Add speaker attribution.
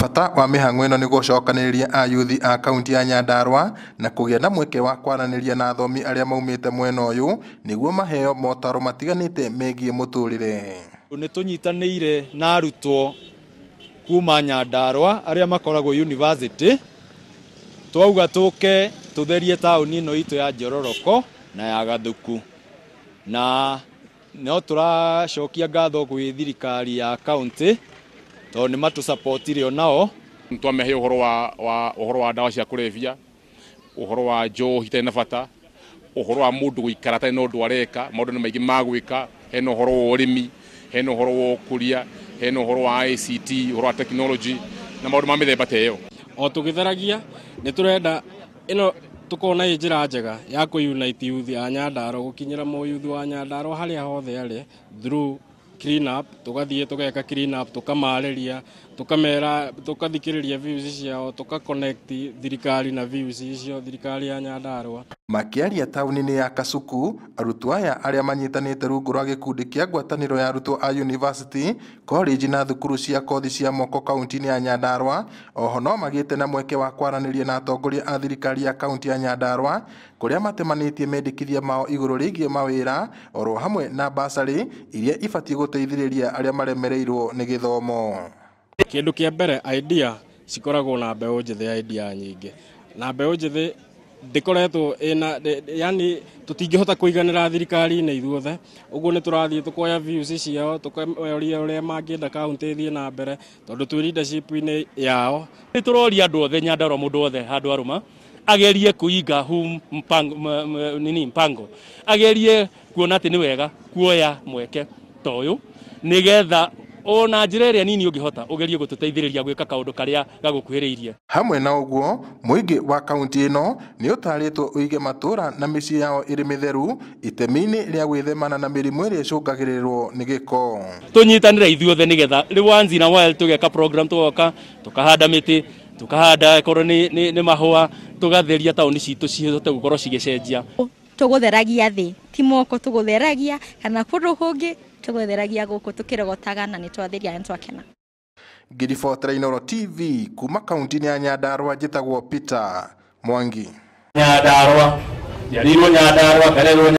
Speaker 1: Bata wa mĩhang'o ĩno nĩ gũcokanĩrĩria ayuthi a kaunti ya Nyandarua na kũgĩa na mweke wa kwaranĩria na athomi arĩa maumĩte mwena ũyũ nĩguo maheo motaro matiganĩte megiĩ mũtũrĩre.
Speaker 2: Nĩ tũnyitanĩire na arutwo kuma Nyandarua arĩa makoragwo university, twauga tũke tũtherie taũni ĩno itũ ya Njororoko na ya Gathuku, na no tũracokia ngatho gwĩ thirikari ya county tondũ nĩ matũsupportire onao.
Speaker 3: Twamehe ũhoro wa ũhoro wa ndawa cia kũrebia, ũhoro wa njohi itarĩ na bata, ũhoro wa mũndũ gũikara atarĩ na ũndũ areka, maũndũ nĩ maingĩ ma gwĩka, hena ũhoro wa ũrĩmi, hena ũhoro wa ũkũria, hena ũhoro wa ICT, ũhoro wa technology na maũndũ ma mĩthemba ta ĩyo.
Speaker 4: O tũgĩtheragia nĩ tũrenda ĩno tukona ĩ njĩra njega ya kũ unite youth a Nyandarua, gũkinyĩra mũyuthi wa Nyandarua harĩa hothe arĩ through clean up. Tugathiĩ tũgeka clean up, tukamarĩria, tukamera, tukathikĩrĩria views ciao, tuka connect thirikari na views icio thirikari ya Nyandarua.
Speaker 1: Makĩaria taũni-inĩ ya Kasuku, arutwo aya arĩa manyitanĩte rungu rwa gĩkundi kĩa ngwatanĩro ya arutwo a university, college na thukuru cia kothi cia moko kaunti-inĩ ya Nyandarua, oho no magĩte na mweke wa kwaranĩria na atongoria a thirikari ya kaunti ya Nyandarua kũrĩa matemanĩtie mendekithia mao igũrũ rĩgiĩ mawĩra oro hamwe na basarĩ iria ibatiĩ gũteithĩrĩria arĩa maremereirwo nĩ gĩthomo.
Speaker 4: Kĩndũ kĩa mbere, idea cikoragwo na mbeũ njĩthĩ, idea nyingĩ na mbeũ njĩthĩ ndĩkoretwo ĩna, yani tũtingĩhota kũiganĩra thirikari-inĩ ithuothe, ũguo nĩ tũrathiĩ tũkoya views ciao, tũkoria ũrĩa mangĩenda kaunti ĩthiĩ na mbere tondũ twĩ leadership-inĩ yao.
Speaker 5: Nĩ tũroria andũ othe Nyandarua, mũndũ wothe handũ arũma agerie kuiga hu mpango, nini mpango, agerie kuona atĩ nĩ wega kuoya mweke ta ũyũ nĩgetha ona njĩra ĩrĩa nini ũngĩhota ũgerie gũtũteithĩrĩria gwĩka kaũndũ karĩa gagũkuhĩrĩirie.
Speaker 1: Hamwe na ũguo, mũingĩ wa kaunti ĩno nĩ ũtarĩtwo ũige matũra na mĩciĩ yao ĩrĩ mĩtheru itemi-inĩ rĩa gwĩthemana na mĩrimũ ĩrĩa ĩcũngagĩrĩrwo nĩ gĩko.
Speaker 5: Tũnyitanĩre ithuothe nĩgetha rĩ once in a while tũgeka program, tũgoka tũkahanda mĩtĩ, tũkahanda korwo nĩ mahũa, tũgatheria taũni citũ cihote gũkorwo cigĩcenjia.
Speaker 6: Tũgũtheragia thĩ, ti moko tũgũtheragia kana kũndũ kũngĩ, tũgũtheragia gũkũ tũkĩrogotaga na nĩ twatheria na twakena.
Speaker 1: Ngĩribotera Inooro TV kuma kaunti-inĩ ya Nyandarua, njĩtagwo Peter Mwangi.
Speaker 5: Nyandarua, njiarirwo Nyandarua, ngarerwo.